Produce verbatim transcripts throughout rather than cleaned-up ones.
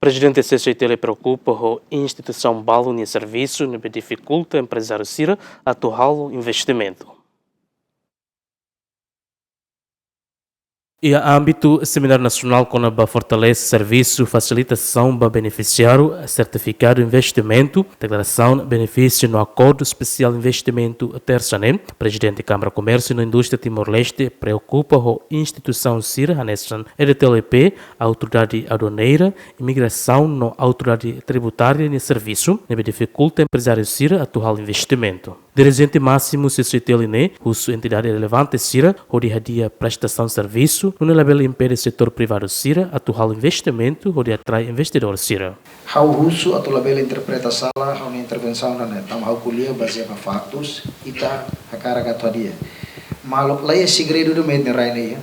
Prezidente C C I T L preokupa ho instituisaun balu nia servisu ne'ebé difikulta emprezáriu sira atu halo investimentu. Iha ámbitu Semináriu Nasionál kona-ba fortalese servisu fasilitasaun ba benefisiáriu sertifikadu investimentu, deklarasaun benefísiu no akordu espesiál investimentu, tersa ne'e, Prezidente Kámara Komérsiu no Indústria Timor-Leste preokupa ho instituisaun sira hanesan E D T L P, Autoridade Aduaneira, Imigrasaun no Autoridade Tributária nia servisu, ne'ebé difikulta emprezáriu sira atu halo investimentu. Dirijente másimu C C I T L ne'e husu entidade relevante sira hodi hadi'a prestasaun servisu, nune'e labele impede setór privadu sira atu halo investimentu hodi atrai investidór sira. Ha'u husu atu labele interpreta sala ha'u-nia intervensaun ne'e, tanba ha'u ko'alia bazeia ba faktus, ita hakarak atu hadi'a. Maluk, la iha segredu ida de'it iha rai ne'e,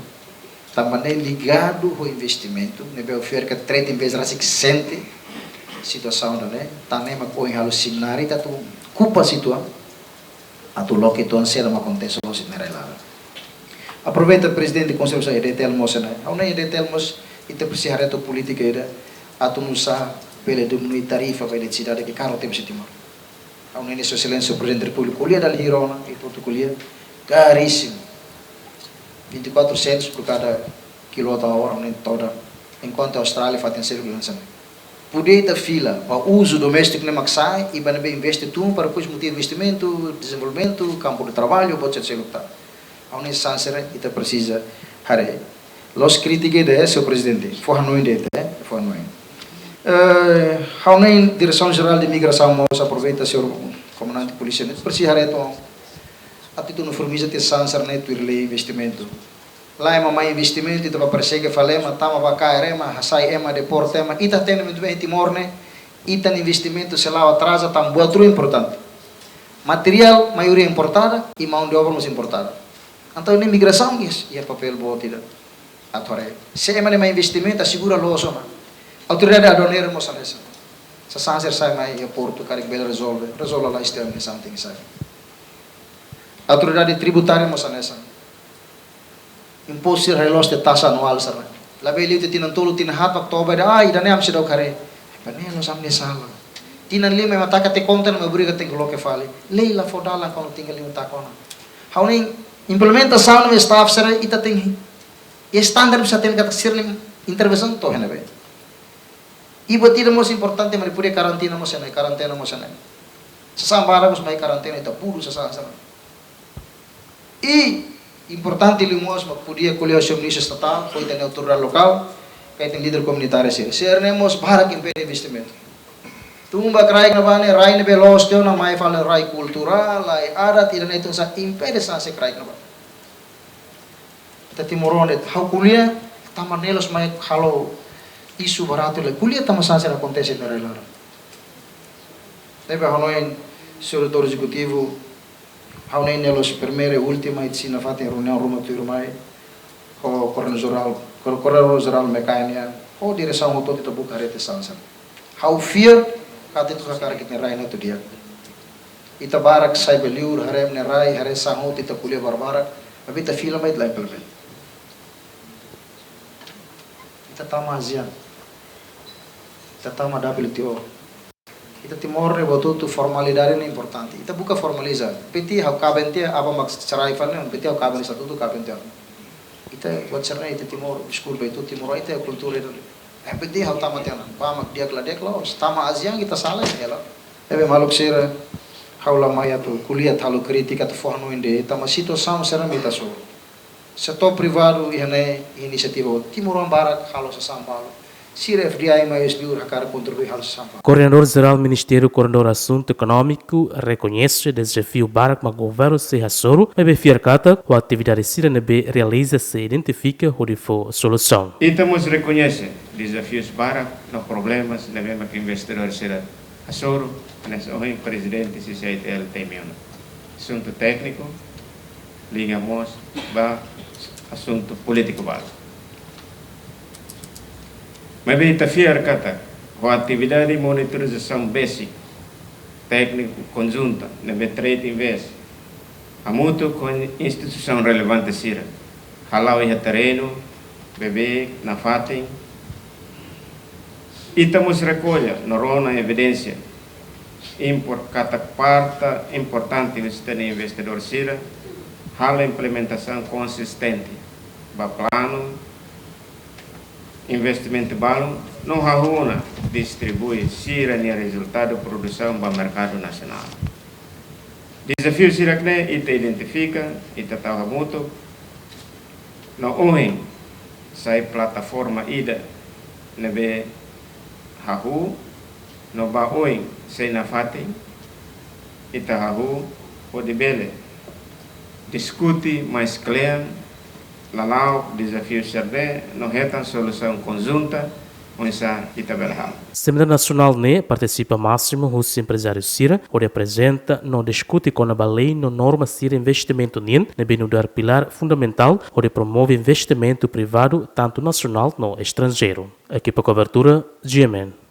tanba ne'e ligadu ho investimentu, ne'ebé ha'u fiar katak treta vez rasik sente situasaun ida-ne'e, tan ne'e mak ohin halo semináriu atu okupa situasaun, atu loke tuan saida mak akontese loos iha rai laran. Aproveita Prezidente Konsellu sa E D T L mós ne'e. Ha'u-nia E D T L mós, ita presiza haree atu polítika ida atu nu'usá bele diminui tarifa ba eletrisidade ke karu tebes iha Timor. Ha'u-nia Sua Exelénsia Prezidente Repúblika ko'alia dala hira ona, e portu ko'alia, karísimu. Vinte e quatro centos por cada kilowatt hour, ha'u-nia toda. Enkuantu Austrália fatin seluk lansa. Podia ita fila ba uzu doméstiku ne'e mak sa'e, i ba ne'ebé investe tun para depois mutu investimentu, dezenvolvimentu, kampu de traballu, buat seluk tan. Ha'u-nia sansere ita presiza haree. Loos krítika ida, Señór Prezidente, fó hanoin de'it, fó hanoin. Eh, ha'u-nia Diresaun Jerál de Migrasaun mós aproveita, Señór Komandante Polísia, ne'e presiza haree atu, atu ita uniformiza tiha sansere ne'e tuir lei investimentu. Lae, ema mai investimentu, ita bá persege fali ema, tama bá kaer ema, hasai ema, deporta ema, ita hatene muito bem, Timor ne'e, ita-nia investimentu sei la'o atraza, tanba buat rua importante. Materiál, maioria importada, i mão de obra mós importada. Entaun, ne'e migrasaun, yes, iha papél boot ida. Atu haree. Se ema ne'e mai investimentu, asegura loos ona. Autoridade Aduaneira mós hanesan. Sasán sira sai mai iha portu, karik bele rezolve. Rezolve la, este ano, something sai. Autoridade Tributária mós hanesan. Impostu sira haree loos tiha taxa anuál sira. Labele liu tiha tinan tolu, tinan haat, toba ida, ah, ida-ne'e ami seidauk haree. Ida-ne'e loos ami-nia sala. Tinan lima ema taka tiha konta, ema obriga tenke loke fali. Lei la fó dalan kuandu tinan lima taka ona. Ha'u-nia implementasaun ne'e staff sira ita tenke. Iha standar bisa tenke katak sira-nia intervensaun to'o iha ne'ebé. I buat ida mós importante, ema ida podia karantina mós iha ne'e, karentena mós iha ne'e. Sasán barak mós mai karentena, ita budu sasán sira. I importante liu mós mak podia ko'alia ho Señór Ministru Estatál, ho ita-nia autoridade lokál, ka ita-nia líder komunitáriu sira. Sira-ne'e mós barak impede investimentu. Tun ba kraik ne'ebá ne'e, rai ne'ebé loos tiha ona mai fali rai kulturál, rai adat, ida-ne'e tun sa impede saida kraik ne'ebá. Ita timoroan de'it, ha'u ko'alia, tanba ne'e la'ós mai halo isu baratu, lae, ko'alia tanba saida mak akontese iha rai laran. Ne'ebé ha'u hanoin, Señór Diretór Ezekutivu, ha'u hanoin ne'e la'ós primeira i última, ita sei nafatin reuniaun ruma tuirmai, ho Koordenadór Jerál, Ko-, Koordenadór Jerál Mekain nian, ho diresaun hotu ita buka haree tiha sansere. Ha'u fiar, katak ita hakarak ita-nia rai ne'e atu di'ak. Ita barak sai ba liur, haree ema nia rai, haree saida hotu ita ko'alia barbarak, maibé ita fila mai ita la implementa. Ita tama ASEAN. Ita tama W T O. Ita Timor ne'e buat hotu formalidade ne'e importante. Ita buka formaliza. Piti ha'u kaben tiha, aban mak cerai fali ne'e, piti ha'u kaben, estatutu kaben tiha. Ita buat sira-ne'e, ita Timor, deskulpa, ita Timor, ita kultura ida. Eh, piti ha'u tama tiha ona. Bá mak di'ak la di'ak la'ós, tama ASEAN ita sala, ya la. Ne'ebé maluk sira, ha'u la mai atu ko'alia, atu halo krítika, atu fó hanoin de'it, tanba situasaun sira-ne'e mak ita hasoru. Setór privadu iha ne'e, inisiativa, timoroan barak halo sasán balu. Sira F D I mai S D U hakarak kontribui halo sasán balu. Koordenadór Jerál Ministériu Koordenadór Asuntu Ekonómiku rekoñese dezafiu barak mak governu sei hasoru, maibé fiar katak ho atividade sira ne'ebé realiza sei identifika hodi fó solusaun. Ita mós rekoñese dezafius barak no problemas ne'ebé mak investidór sira hasoru, hanesan ohin Prezidente C C I T L temi ona. Asuntu tékniku, liga mós ba asuntu polítiku balu. Maibé ita fiar katak, ho atividade monitorizasaun báziku, tékniku konjunta, ne'ebé Trade Invest, hamutuk ho instituisaun relevante sira, hala'o iha terrenu, beibeik, nafatin, Ita mós rekolla no rona evidénsia impor-, katak parte importante husi ita-nia investidór sira halo implementasaun konsistente ba planu investimentu balun no hahú ona distribui sira-nia rezultadu produsaun ba merkadu nasionál. Dezafiu sira-ne'e ita identifika, ita tau hamutuk, no ohin sai plataforma ida ne'ebé hahú, no ba oin sei nafatin ita hahú hodi bele diskute mais kle'an lala'ok dezafiu sira-ne'e no hetan solusaun konjunta oinsá ita bele halo. Semináriu nasionál ne'e partisipa másimu husi emprezáriu sira hodi aprezenta no diskute kona-ba lei no norma sira investimentu nian ne'ebé nu'udar pilár fundamentál hodi promove investimentu privadu tantu nasionál no estranjeiru. Ekipa kobertura, G M N.